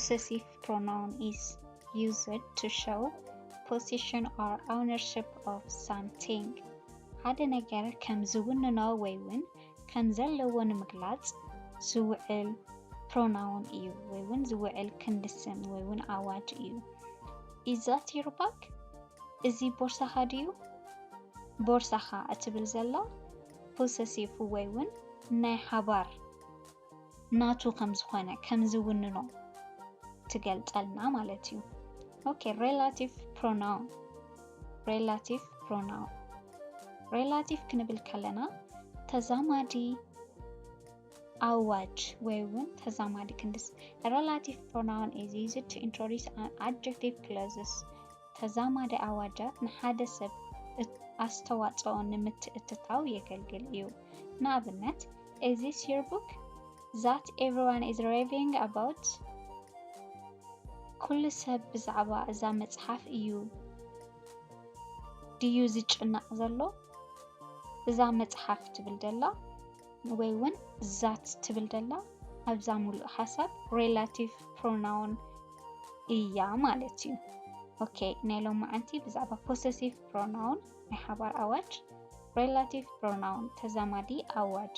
Possessive pronoun is used to show possession or ownership of something. ሓደ ነገር ከም ዝውንኖ ወይ እውን ከም ዘለዎ ንምግላጽ ዝውዕል ፕሮናውን እዩ፣ ወይ እውን ዝውዕል ክንዲ ስም ወይ እውን ኣዋጅ እዩ። Is that your bag? እዚ ቦርሳኻ ድዩ? ቦርሳኻ እትብል ዘላ ፖሰሲቭ ወይ እውን ናይ ሓባር ናቱ ከም ዝኾነ ከም ዝውንኖ ትገልጸልና ማለት እዩ። Okay, relative pronoun. Relative pronoun. Relative ክንብል ከለና ተዛማዲ ኣዋጅ ወይ እውን ተዛማዲ ክንዲ ስም። A relative pronoun is used to introduce an adjective clauses. ተዛማዲ ኣዋጃት ንሓደ ሰብ ኣስተዋፅኦ ንምትእትታው የገልግል እዩ። ንኣብነት፣ Is this your book that everyone is raving about? ኩሉ ሰብ ብዛዕባ እዛ መፅሓፍ እዩ ድዩ ዝጭነቕ ዘሎ? እዛ መፅሓፍ ትብል ደላ ወይ እውን that ትብል ደላ ኣብዛ ሙሉእ ሓሳብ relative pronoun እያ ማለት እዩ። Okay, ናይ ሎማዓንቲ ብዛዕባ possessive pronoun ናይ ሓባር ኣዋጅ፣ relative pronoun ተዛማዲ ኣዋጅ